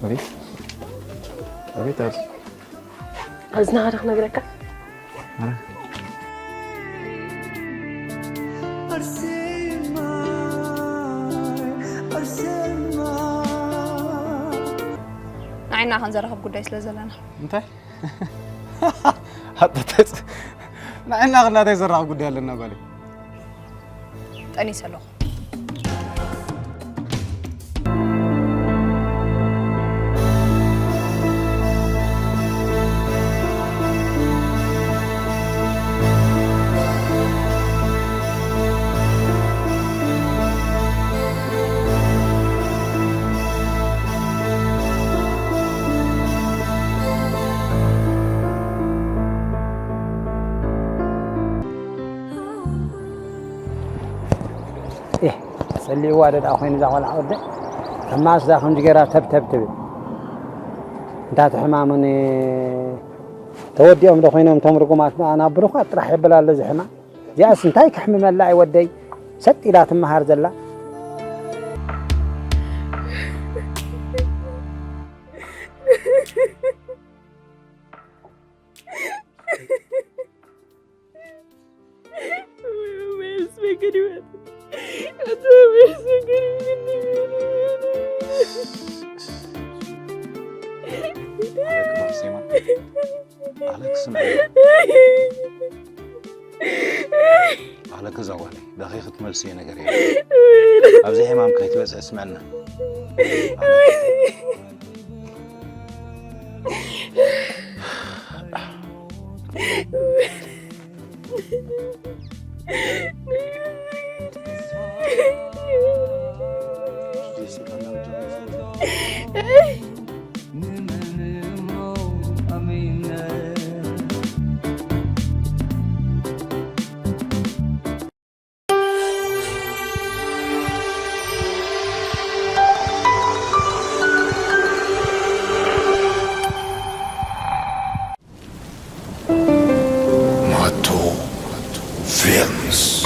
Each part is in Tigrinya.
ኣቤት ኣቤት። ኣዝናኻ ዶ ክነግረካ? ንዓይና ክንዘራኸብ ጉዳይ ስለ ዘለና። እንታይ? ኣጠጠጽ ንዓይና ክናታይ ዘራኸብ ጉዳይ ኣለና ጓለይ። ጠኒሰ ኣለኹ። ጸሊእዋ ዶ ደኣ ኮይኑ እዛ ቆልዓ ወደ ከማስ እዛ ከምዚ ገይራ ተብተብ ትብል እንታቲ ሕማምን ተወዲኦም ዶ ኮይኖም እቶም ርጉማት ናብ ብሩኻት ጥራሕ የበላ ኣሎ እዚ ሕማም። እዚኣስ እንታይ ከሕምመላ እዩ ወደይ ሰጥ ኢላ ትመሃር ዘላ። ኣለክ እዛ ጓለይ ዳኸይ ክትመልስዮ ነገር እየ ኣብዚ ሕማም ከይትበፅሕ ስምዕና Mato Films.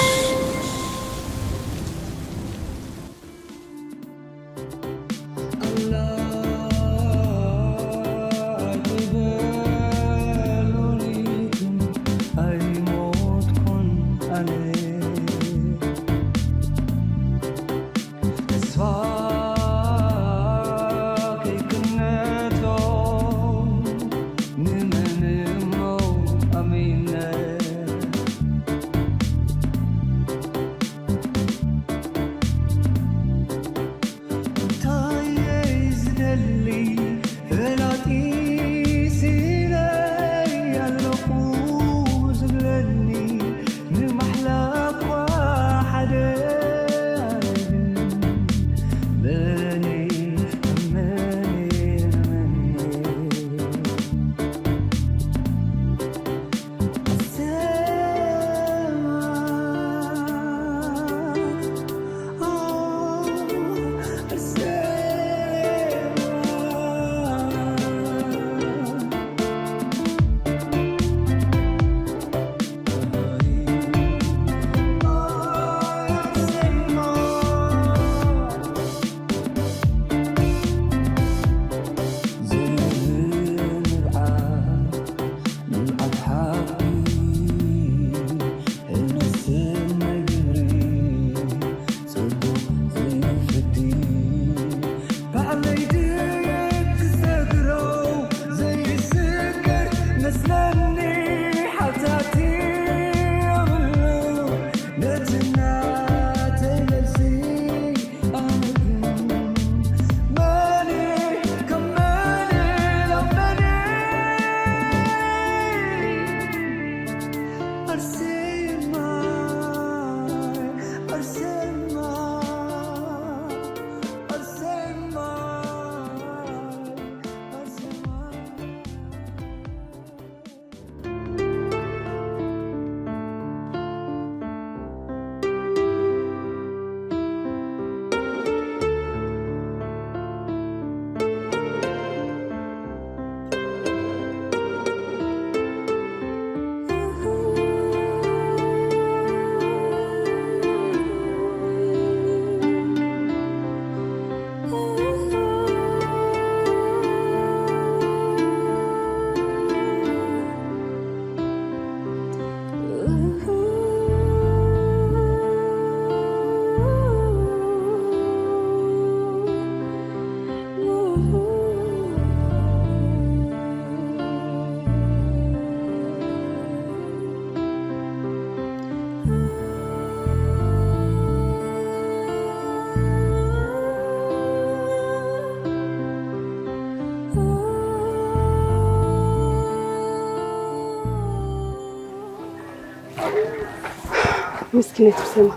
ምስኪነት ኣርሴማ።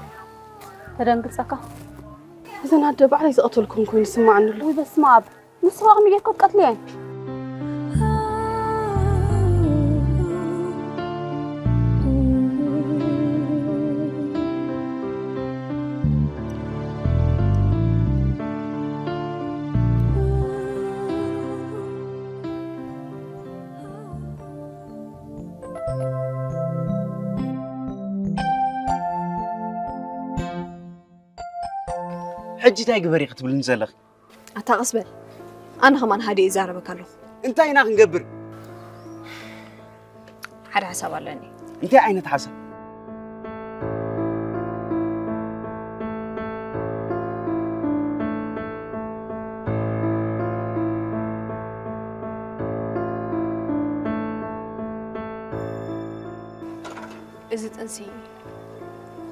ተደንግጸካ። እዘን ኣደ ባዕለይ ዝቐተልኩን ኮይኑ ይስምዓኒ ኣሎ። ውይ በስመ ኣብ። ንሱ ከኣ ከመይ ጌርካ ክትቀትልየን? ሕጂ እንታይ ግበሪ ክትብልኒ ዘለኺ? ኣታ ቀስ በል። ኣነ ከማን ሃዲእ ይዛረበካ ኣለኹ። እንታይ ኢና ክንገብር? ሓደ ሓሳብ ኣለኒ። እንታይ ዓይነት ሓሳብ? እዚ ጥንሲ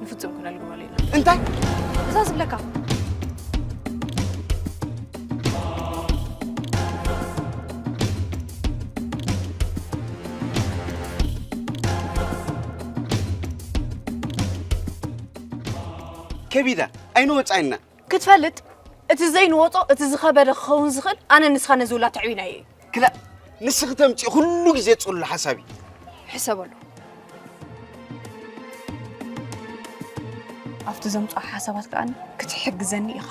ንፍጹም ክነልግበሉ ኢና። እንታይ? እዛ ዝብለካ። ከቢዳ ኣይንወጻ ኢና። ክትፈልጥ፣ እቲ ዘይንወጾ፣ እቲ ዝኸበደ ክኸውን ዝኽእል፣ ኣነ ንስኻ ነዚ ውላድ ተዕቢናዮ እዩ። ክላእ፣ ንስኺ ተምጽኢ ኩሉ ግዜ ጽሉል ሓሳብ እዩ። ሕሰበሉ። ኣብቲ ዘምጽኦ ሓሳባት ከኣ ክትሕግዘኒ ኢኻ።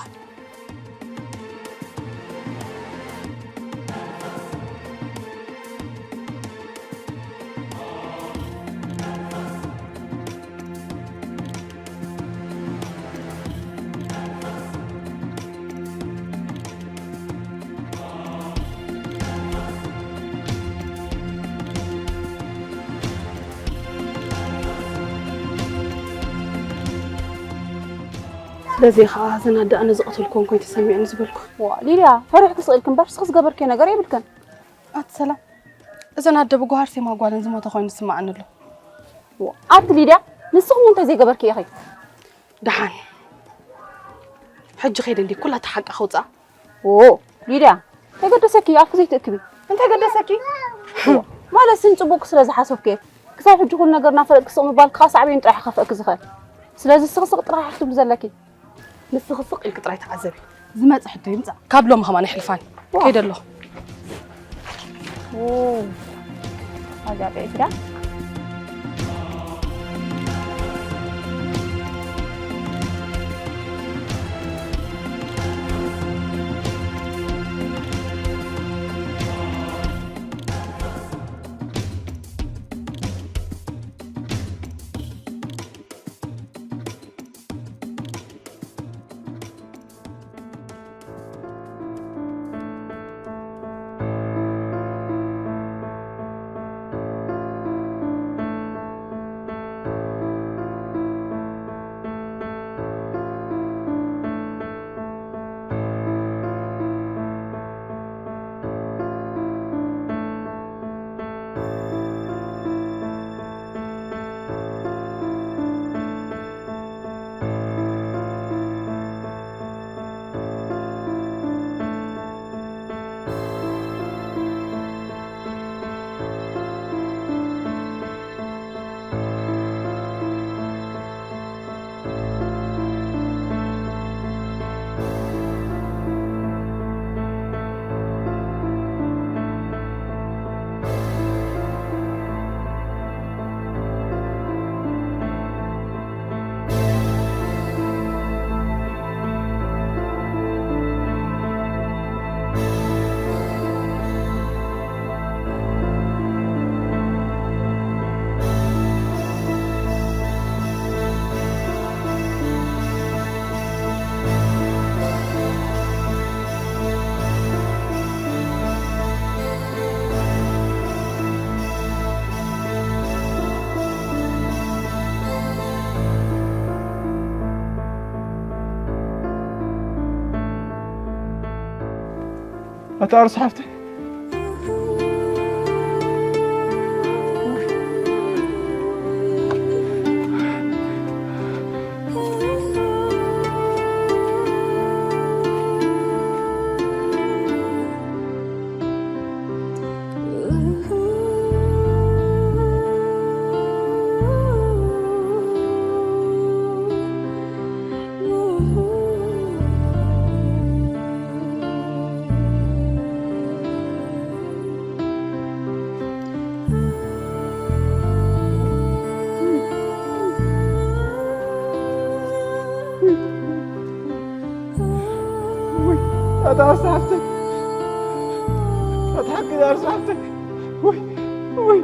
ስለዚ ኸዓ እዘን ኣደ ኣነ ዝቐተልኩወን ኮይኑ ተሰሚዑኒ ዝበልኩ። ዋ፣ ሊድያ፣ ፈሪሕኪ ስቕ ኢልኪ እምበር፣ ንስኺ ዝገበርክዮ ነገር የብልክን። ኣቲ ሰላም፣ እዘን ኣደ ብጓሃር ሴማ ጓለን ዝሞተ ኮይኑ ዝስምዓኒ ኣሎ። ዋ፣ ኣቲ ሊድያ፣ ንስኺ እሞ እንታይ ዘይገበርኪ ኢኺ? ደሓን፣ ሕጂ ከይደ እንዲ ኩላ እታ ሓቂ ከውፅኣ። ኦ፣ ሊድያ፣ እንታይ ገደሰኪ? ኣፍኪ ዘይትእክቢ። እንታይ ገደሰኪ? ማለት ስም ፅቡቅ ስለ ዝሓሰብኩ እየ። ክሳብ ሕጂ ኩሉ ነገር እናፈለጥኪ ስቕ ምባል ክዓ ሳዕቤኑ ጥራሕ ከፍእኪ ዝኽእል። ስለዚ ስቕ ስቕ ጥራሕ ኢኺ ክትብሊ ዘለኪ። ንስኺ ስቕ ኢልኪ ጥራይ ተዓዘቢ። ዝመጽእ ሕቶ ይምጻእ። ካብ ሎሚ ከማን ኣይሕልፋን። ዋ። ከይደ ኣለኹ። ኦ። ኣዛ ቤት ዳ? ኣታ ኣርስ ሓፍተይ። ውይ፣ ኣታ ሓፍተይ፣ ኣታ ሓቂ ሓፍተይ፣ ውይ፣ ውይ።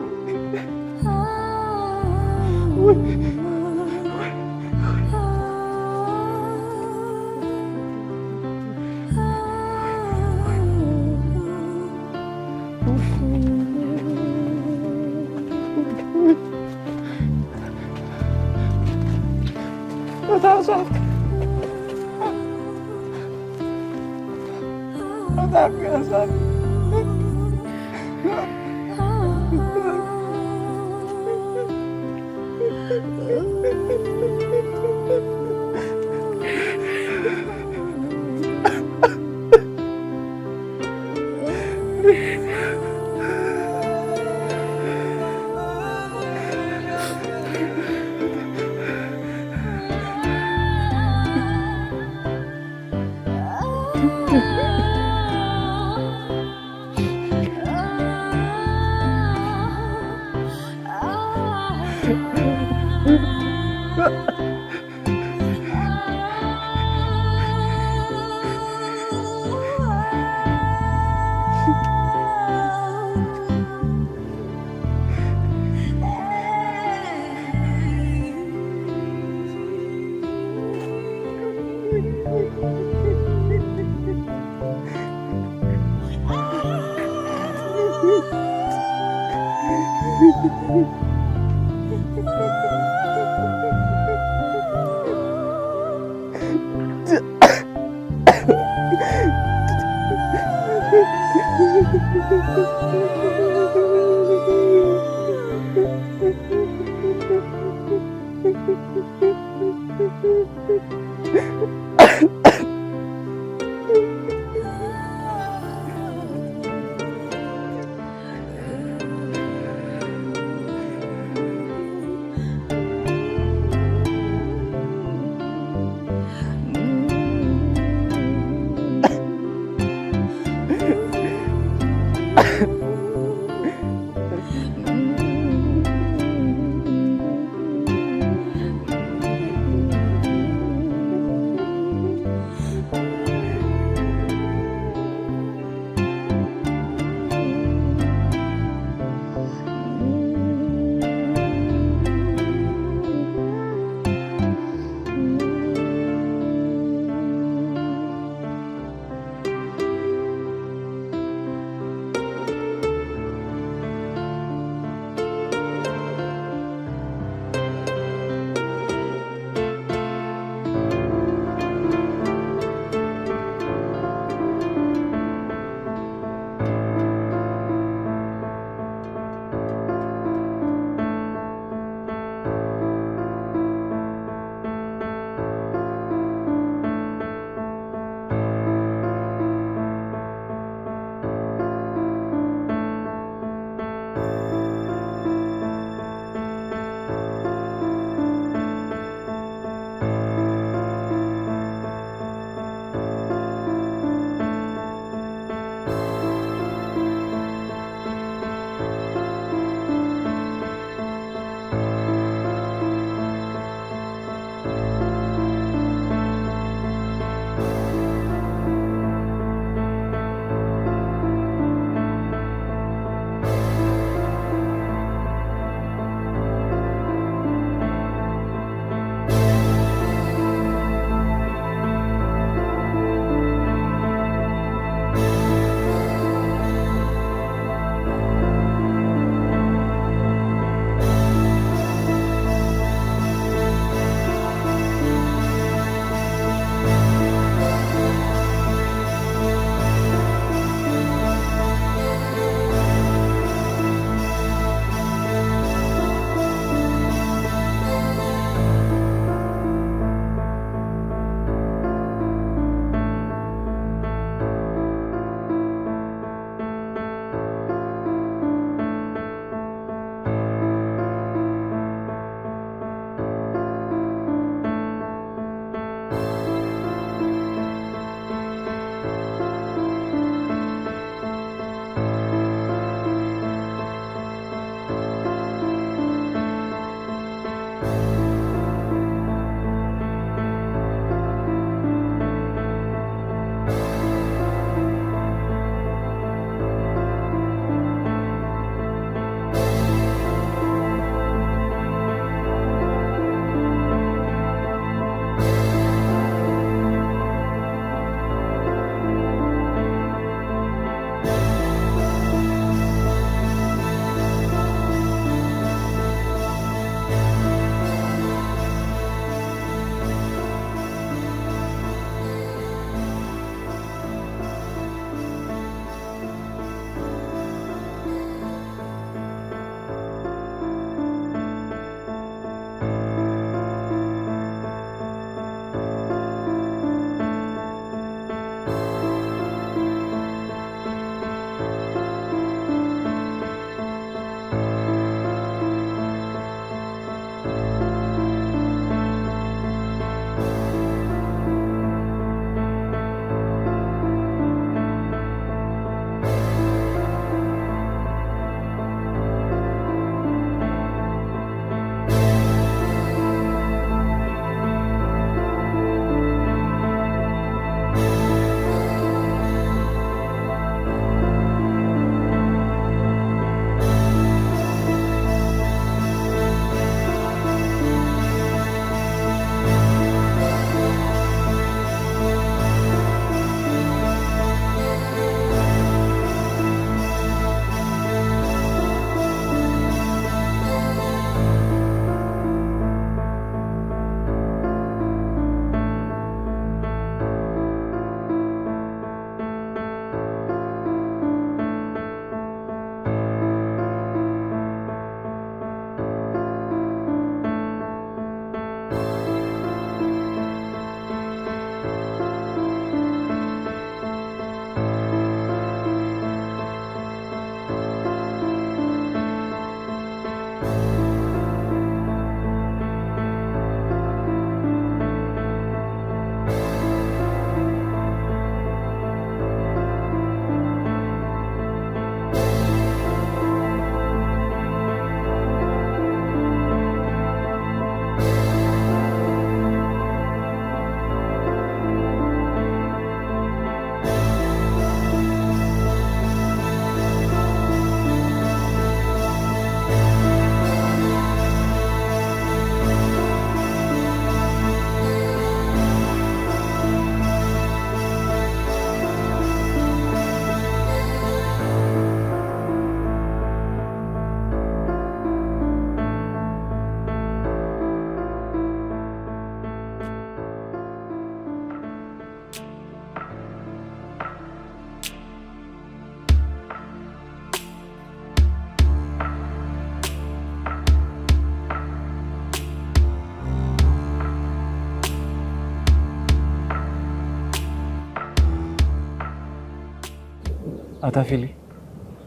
ኣታ ፊሊ፣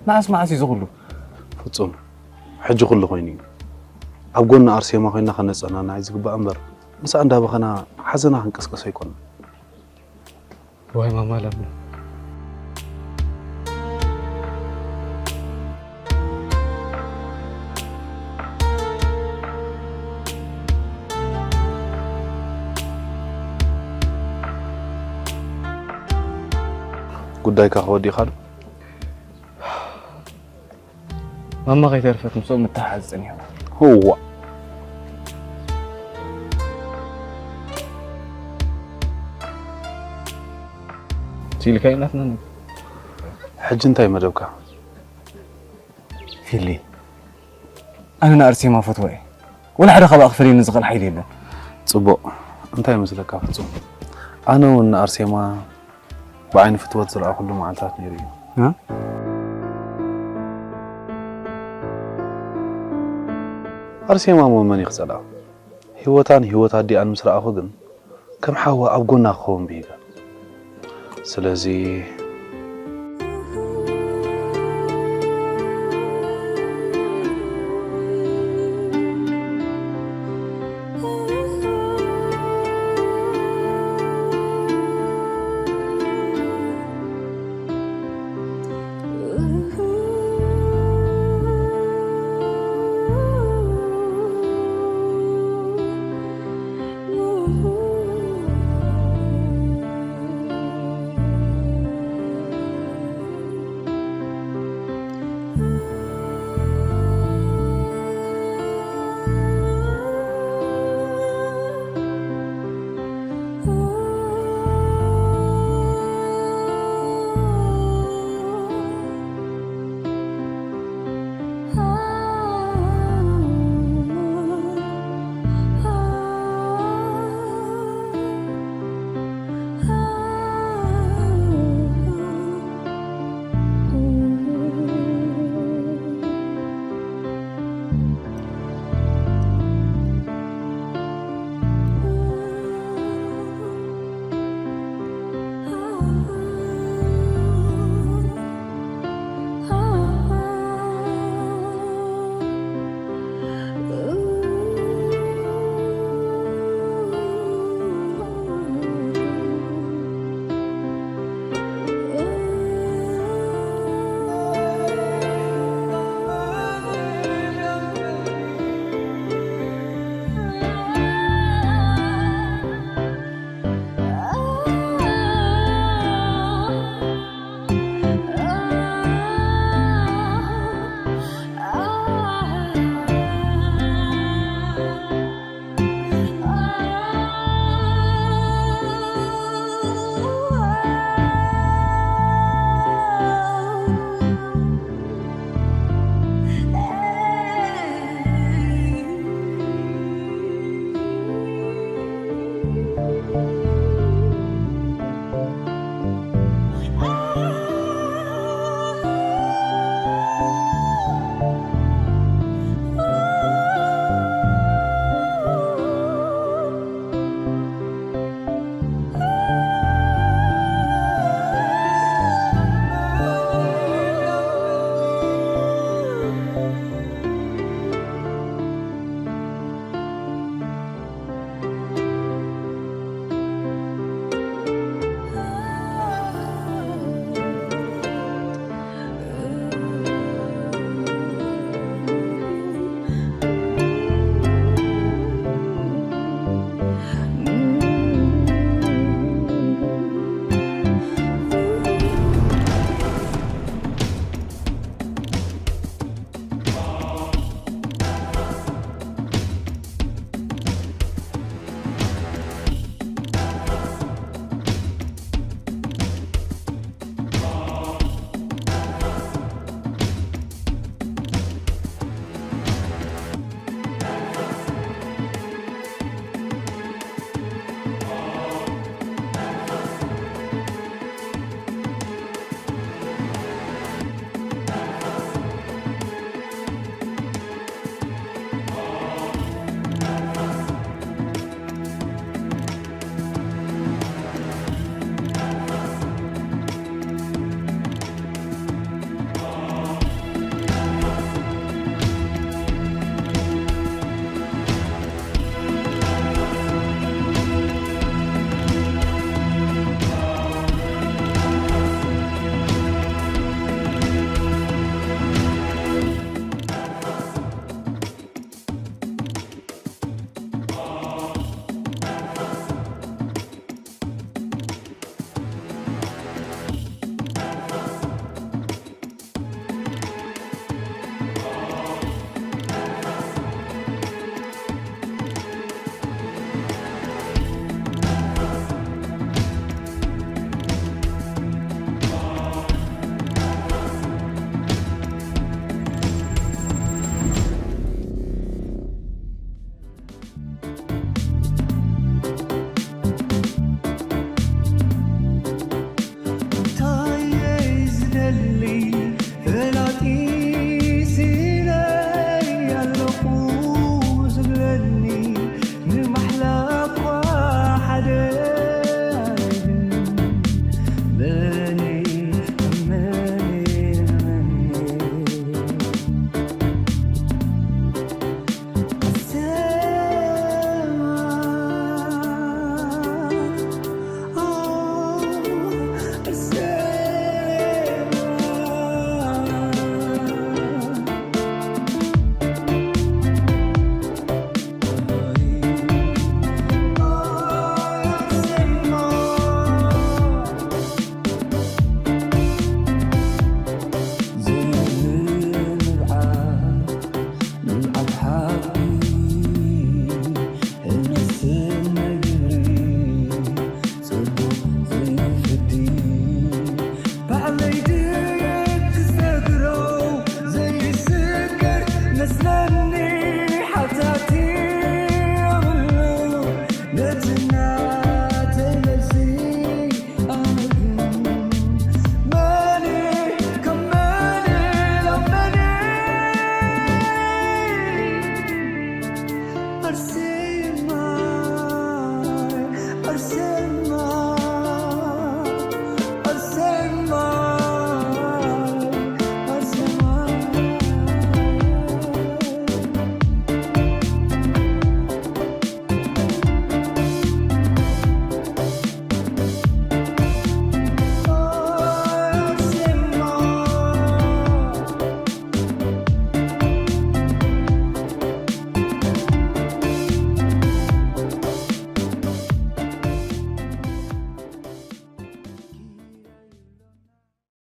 መዓስ መዓስ እዩ ዝኹሉ? ፍጹም፣ ሕጂ ኩሉ ኮይኑ እዩ። ኣብ ጎኒ ኣርሴማ ኮይና ከነጸናናዕ እዩ ዝግባእ እምበር፣ ምስኣ እንዳበኸና ሓዘና ክንቅስቅስ ኣይኮነን። ዋይ ማማ ለምለም። ጉዳይካ ከወዲእካ ዶ? ማማ ከይተርፈት ምስኦም ምትሓዝ ጸኒሑ። ህዋ። ሲልካ ይናትና። ሕጂ እንታይ መደብካ? ፊሊ፣ ኣነ ንኣርሴማ ፈትዋ እየ። ወላ ሓደ ካብኣ ክፈልየኒ ዝኽእል ሓይሊ የለን። ጽቡቕ። እንታይ ይመስለካ ፍጹም? ኣነ እውን ንኣርሴማ ብዓይኒ ፍትወት ዝረኣኹሉ መዓልታት ነይሩ እዩ። እ? ኣርሴማ እሞ መን እዩ ክጸልኣ? ህይወታን ህይወት ኣዲኣን ምስ ረኣኹ ግን ከም ሓዋ ኣብ ጎና ክኸውን ብሂገ። ስለዚ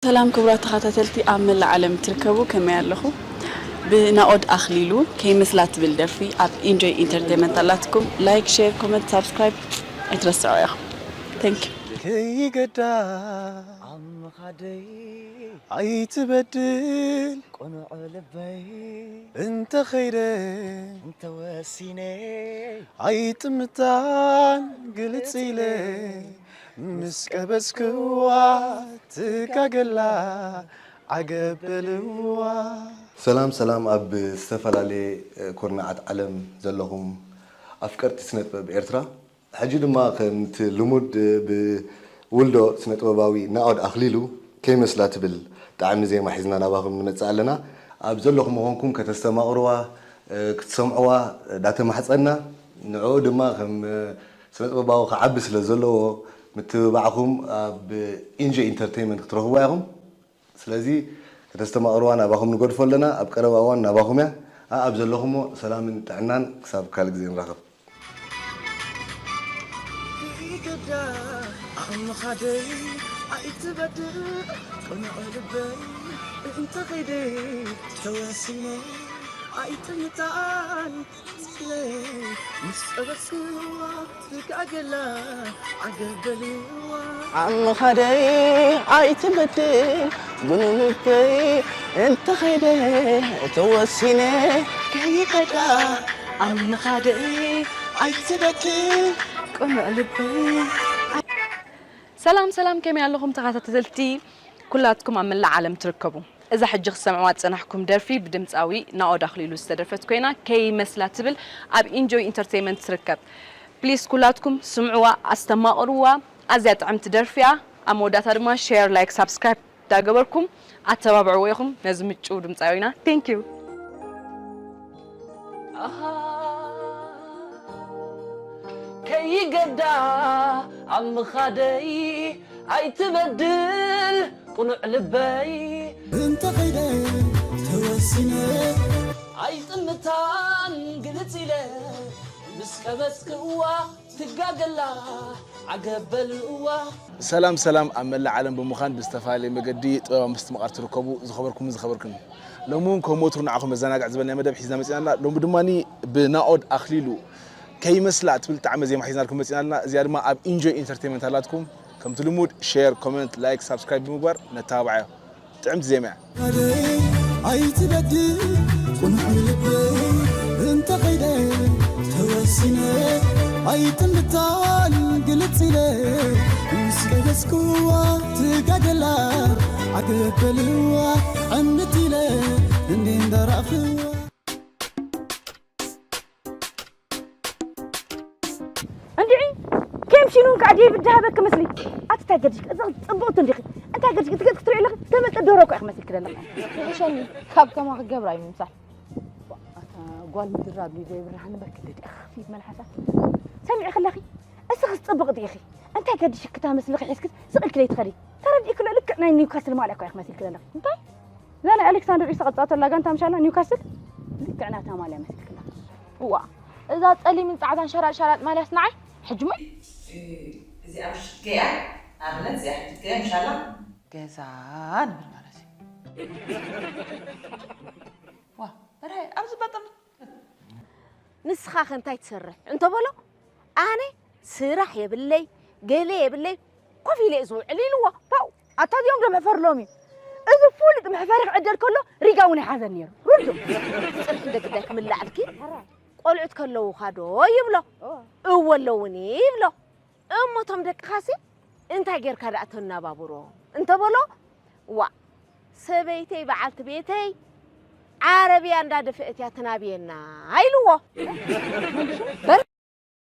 ሰላም ክቡራት ተኸታተልቲ ኣብ መላእ ዓለም ትርከቡ ከመይ ኣለኹ? ብናኦድ ኣኽሊሉ ከይመስላ ትብል ደርፊ ኣብ ኢንጆይ ኢንተርቴንመንት ኣላትኩም። ላይክ፣ ሼር፣ ኮመንት፣ ሳብስክራይብ ኣይትረስዑ ኢኹም። Thank you። ከይገዳ ዓምኻደይ ኣይትበድል ቁኑዕ ልበይ እንተኸይደ እንተወሲነ ኣይጥምታን ግልጽ ኢለ ምስ ቀበጽክዋ ትጋገላ ዓገበልዋ። ሰላም ሰላም ኣብ ዝተፈላለየ ኩርናዓት ዓለም ዘለኹም ኣፍቀርቲ ስነ ጥበብ ኤርትራ፣ ሕጂ ድማ ከምቲ ልሙድ ብውልዶ ስነ ጥበባዊ ናኦድ ኣኽሊሉ ከይመስላ ትብል ጣዕሚ ዜማ ሒዝና ናባኹም ንመጽእ ኣለና። ኣብ ዘለኹም ምዃንኩም ከተስተማቕርዋ ክትሰምዕዋ ዳተማሕጸና፣ ንዕኡ ድማ ከም ስነ ጥበባዊ ክዓቢ ስለ ዘለዎ ምትብባዕኩም ኣብ ኢንጆይ ኢንተርቴይንመንት ክትረኽብዋ ኢኹም። ስለዚ ከተስተማቕርዋ ናባኹም ንገድፎ ኣለና። ኣብ ቀረባ እዋን ናባኹም እያ። ኣብ ዘለኹሞ ሰላምን ጥዕናን ክሳብ ካልእ ግዜ ንራኸብ። ይገዳ ዓቕምኻደይ ኣይትበድል ቅኑዕ ልበይ እንተኸይደ ተወሲነ ኣይጥምታን ስለ ምስ ቀበጽዋ ትጋገላ ዓገበልዋ ዓቕምኻደይ ኣይትበድል ብንልበይ እንተኸይደ ተወሲነ ከይኸዳ ዓቕምኻደይ ኣይትበድል ቅኑዕ ልበይ ሰላም ሰላም ከመይ ኣለኹም ተኸታተልቲ ኩላትኩም ኣብ መላእ ዓለም ትርከቡ። እዛ ሕጂ ክትሰምዕዋ ዝጸናሕኩም ደርፊ ብድምጻዊ ናኦድ ኣኽሊሉ ዝተደርፈት ኮይና ከይመስላ ትብል ኣብ ኢንጆይ ኢንተርቴይንመንት ትርከብ። ፕሊስ ኩላትኩም ስምዕዋ ኣስተማቕርዋ። ኣዝያ ጥዕምቲ ደርፊ እያ። ኣብ መወዳእታ ድማ ሼር ላይክ ሳብስክራይብ እንዳገበርኩም ኣተባብዕዎ ኢኹም ነዚ ምጭው ድምፃዊና። Thank you። ከይገዳ ኣብ ምኻደይ ኣይትበድል ቁኑዕ ልበይ እንተኸይደ ተወሲነ ኣይጥምታን ግልጽ ኢለ ምስ ቀበጽክዋ ትጋገላ ዓገበልዋ ሰላም ሰላም ኣብ መላእ ዓለም ብምዃን ብዝተፈላለየ መገዲ ጥበባዊ ምስትምቓር ትርከቡ ዝኸበርኩምን ዝኸበርክን ሎሚ እውን ከም ወትሩ ንዓኹም መዘናግዕ ዝበልና መደብ ሒዝና መፂና ኣለና ሎሚ ድማ ብናኦድ ኣኽሊሉ ከይመስላ ትብል ጣዕመ ዜማ ሒዝናልኩም መፂና ኣለና እዚኣ ድማ ኣብ ኢንጆይ ኢንተርቴንመንት ኣላትኩም ከምቲ ልሙድ ሼር ኮመንት ላይክ ሳብስክራይብ ብምግባር ነተባብዓዮ ጥዕምቲ ዜማ እያ። ኣይትበድል ቁኑዕ ልበይ እንተኸይደ ተወሲነ ኣይጥምታን ግልጽ ኢለ ምስ ገለጽክዋ ትጋገላ ዓገበልዋ ዕምት ኢለ እንዴ እንዳራእኽዋ እንድዒ ኬም ሽኑን ከዓ ዴቪድ ዝሃበክ መስሊ ኣቲ እንታይ ገድሽክ እዚ ፅቡቅቲ እንዲኺ እንታይ ገድሽክ እቲ ገፅ ክትሪኦ ኣለኺ ተመልጠ ዶሮ እኮ ኢኺ መሲልክ ዘለኺ ሕሸኒ ካብ ከማኺ ገብራ እዩ ምምሳል ጓል ምድራብ እዩ ዘይብርሃን በክልድ እኽፊ መልሓሳ ሰሚዕኺ ኣለኺ እስኺ ፅቡቅ ዲኺ እንታይ ገድሽክ ክታ መስልኺ ሒዝክስ ስቕ ኢልኪ ዘይትኸዲ ተረዲእክሎ ልክዕ ናይ ኒውካስል ማልያ እኮ ኢኺ መሲልክ ዘለኺ እንታይ እዛ ናይ ኣሌክሳንደር ኢሳቅ ዝፃወተላ ጋንታ ምሻላ ኒውካስል ልክዕ ናታ ማልያ መሲልክላ እዋ እዛ ፀሊምን ፃዕዳን ሸራጥ ሸራጥ ማልያስ ንዓይ ሕጂ ሞ እዚኣ ምሽት ገያ ኣብነት እዚኣ ሕጂ ገያ ምሻላ ገዛ ንብል ማለት እዩ ዋ በርሀ ኣብዚ ባጠም ንስኻ ከ እንታይ ትሰርሕ እንተበሎ ኣነ ስራሕ የብለይ ገለ የብለይ ኮፍ ኢለ እየ ዝውዕል ኢልዎ ፓው ኣታ እዚኦም ዶ መሕፈርሎም እዩ እዚ ፍሉጥ መሕፈሪ ክዕደል ከሎ ሪጋ እውን ይሓዘን ነይሩ ሩዱ ፅንሕ እንደ ግዳይ ክምላዕልኪ ቆልዑት ከለውኻ ዶ ይብሎ እወ ኣለውኒ ይብሎ እሞ እቶም ደቅኻሲ እንታይ ጌርካ ደኣ ተናባብሮ እንተበሎ ዋእ ሰበይተይ በዓልቲ ቤተይ ዓረብያ እንዳደፈአት እያ ተናብየና ኢልዎ በር